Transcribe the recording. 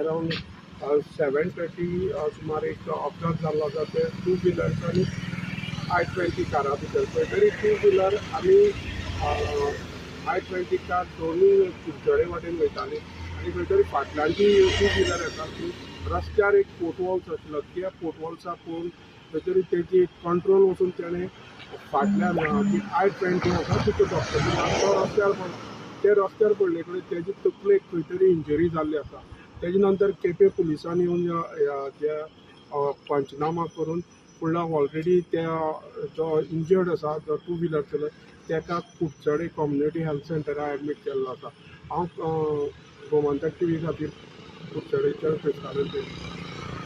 Around 7:30 सुमार एक अपघात जाल्लो आसा. ते टू व्हिलर्स आनी i20 कारा भितर खंय तरी टू व्हिलर आनी i20 car दोनूय कुडचडे वाटेन वयताली आनी खंय तरी फाटल्यान ती टू व्हिलर येता ती रस्त्यार एक पोटवॉल्स आशिल्लो, त्या पोटवॉल्साक पळोवन खंय तरी तेजी कंट्रोल वचून तेणें फाटल्यान ती i20 आसा तिका धपकली आनी तो रस्त्यार पडलो. ते रस्त्यार पडले कडेन तेजी तकलेक खंय तरी इंजरी जाल्ली आसा. तेजे नंतर केपें पुलिसांनी येवन त्या पंचनामा करून फुडलो ऑलरेडी त्या जो इंजर्ड आसा, जो टू व्हिलर चलय, तेका कुडचडे कम्युनिटी हेल्थ सेंटराक एडमीट केल्लो आसा. हांव गोमंतक टीव्ही खातीर कुडचडेच्यान क्रिस्तान.